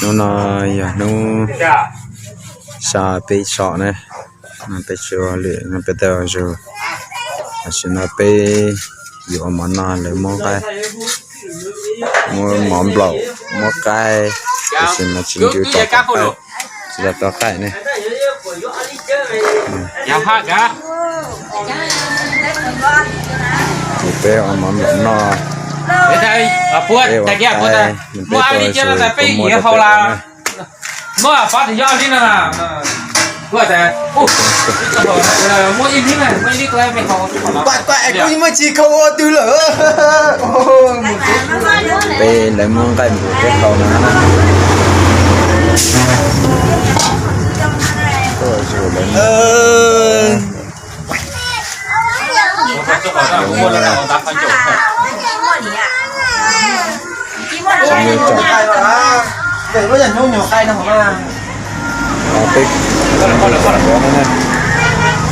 Hnub no yog hnub xa peb tso na, peb tso lwm no peb tau zus. Tam sim no peb yuav ua mov noj, lawv muab qaib, muab mov nplaum, muab qaib, tam sim no tsis ncu tom qaib, tsis tau tau qaib ne. Ces peb ua mov nplaum noj. Peb ua qaib, peb tau zus, peb muab rau peb ua na. Peb lawv muab nqaij npum peb hau no na.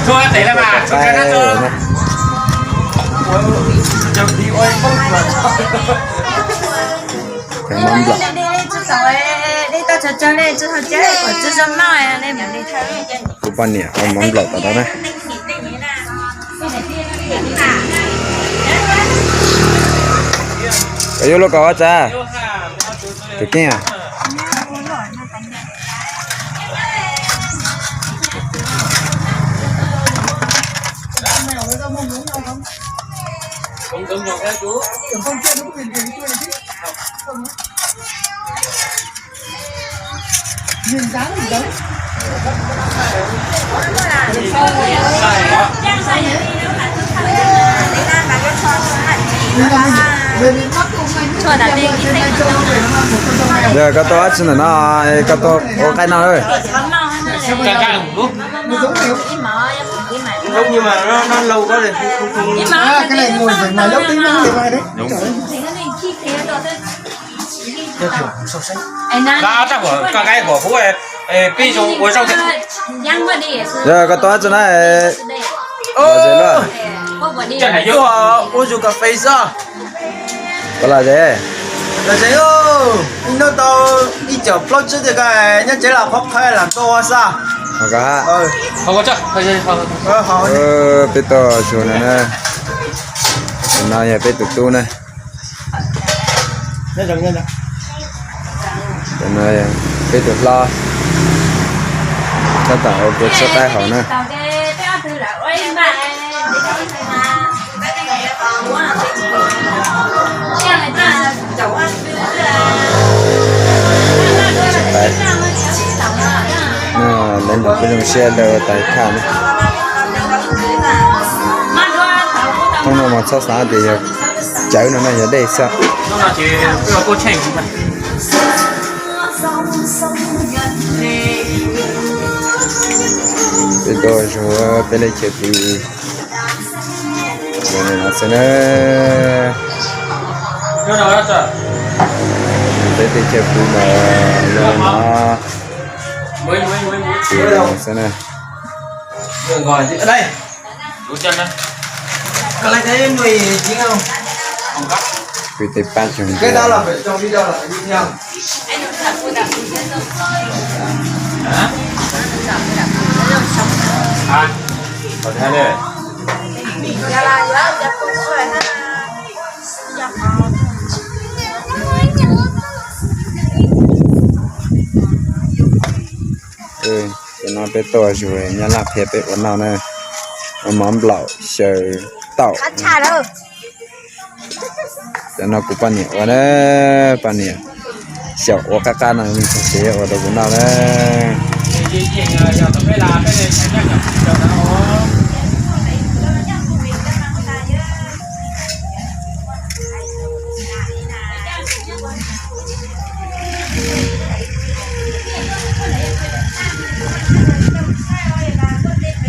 Tuaj zus lawv muab. Peb, mov nplaum. Kuv poj niam ua mov nplaum tom no na. Koj yuav lub kaus ua tsav? Tus keej a. Yog koj tuaj dab tsi ntawm no, koj tuaj ua qaib no lawm? Yog koj tuaj dab tsi na? Ua zus kas fes xwb. Koj los ze? Los ze, ib hnub tau ib caum plaub tsib tiag, nyob tsev los qhuav qhawv lam tuaj ua xwb. Peb tuaj zus no na. No yog peb tus tub na. Peb tus hlob tab tom ua kua tshuab qaib haus na. Lawv nrog peb zoo siab lawv ua tais thaj na. Thoob no mas txhob xav tias yog cawv no na, yog dej xwb. Peb tuaj zus peb li chaw pw no xwb na. Peb li chaw pw mas no xwb na. Pw tej pab tsoom ntsuag. Tam no peb tuaj zus Nyab Laj qhia peb ua noj na, ua mov nplaum xyaw taum. Tam no kuv poj niam ua na, poj niam xyaum ua qab qab no, tsev ua rau kuv noj na.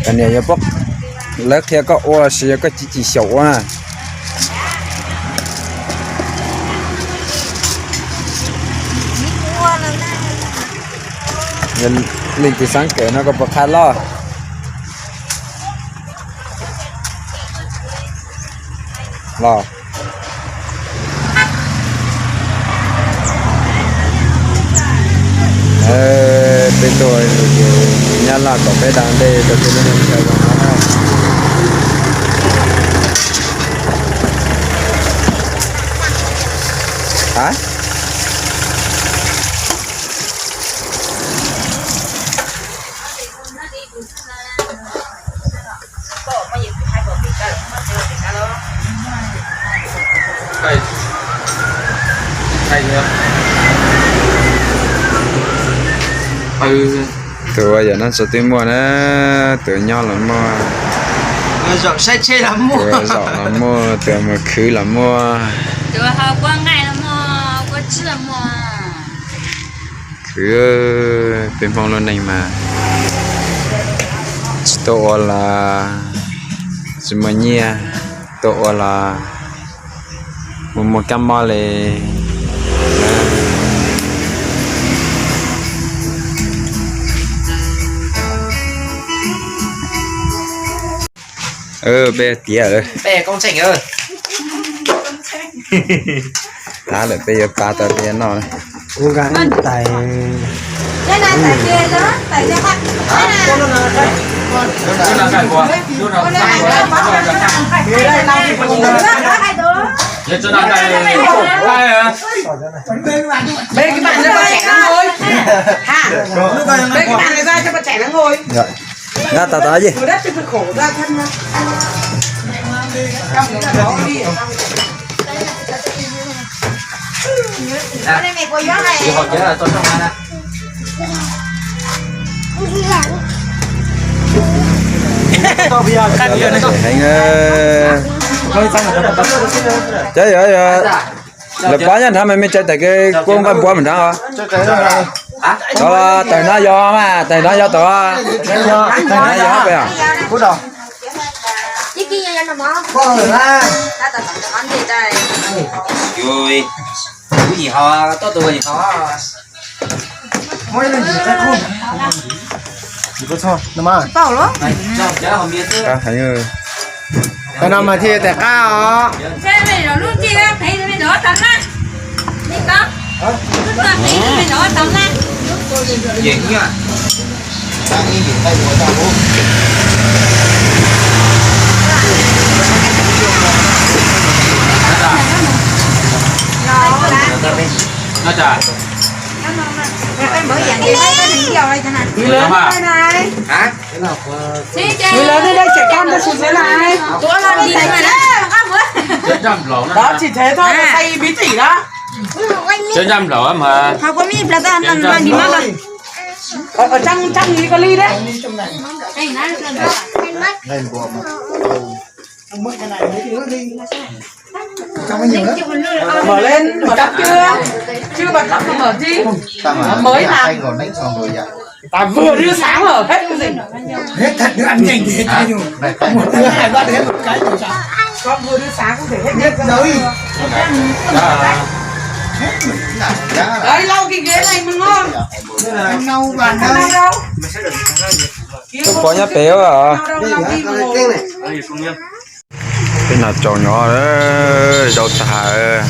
Koj niam, yog pom lawv qhia koj ua los sis yog koj tsis tsis xyaum ua na? Yog leej twg xav kawm no koj puas qha loj los? Peb tuaj ces Nyab Laj kom peb da dej rau peb lub neej tsa zoo no na. Ha? Tus uas yam no txog twb muaj na, tus nyob los muaj, tus zaum los muaj, tus mus khwv los muaj. Tus haus kua nqaij los muaj, kua tsib los muaj. Khwv, peb Hmoob lub neej mas tsis tuaj ua los tsis muaj nyiaj, tuaj ua los mus muag kab mob li. Peb tiav, peb koob tsheej. Tab lawm peb yuav pab tau peb yuav noj. Tais Nqa tau tau ye. Heev. Cov yog lawv pab nyob nrad mas me tsa tag kis kuj nqaij npua mas nrad os. Tawm no yog mas, tawm no yog tau. Tawm no yog peb os. Qab no mas thiaj tawm qab os. Nws lawv nej daj tseem koj ntawd xwb xwb na. Tsis thev thoj sai ib pib tim na. Tseeb tseeb li ko li na. Mở lên, mở cặp chưa? Chưa bật lắm mà mở đi. Mới mà. Vừa đưa sáng ở hết cái gì? Hết thật, đưa ăn nhanh thì hết cho dù. Một đứa hai bát hết một cái thì sao? Con vừa đưa sáng không thể hết. Hết giới. Đấy, lau cái ghế này mới ngon. Nâu đâu? Tus pom nyob pem os. Nâu đâu, lau đi mà ngồi. Peb noj tsaus nyob, zaum tag.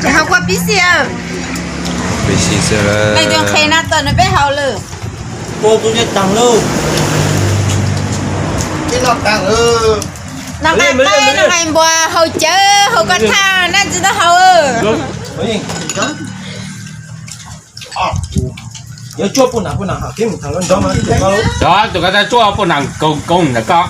Ces haus kua pib xi. Pib xi xwb lawm. Nqes no tom no peb haus lawm. Kua tus nyob tag lawm. Noj qab qaib, noj qab npua, haus cawv, haus koj thaj, naj tsis tau haus. Yog tus koj tau tsuaj puj nag koog ntawm koj.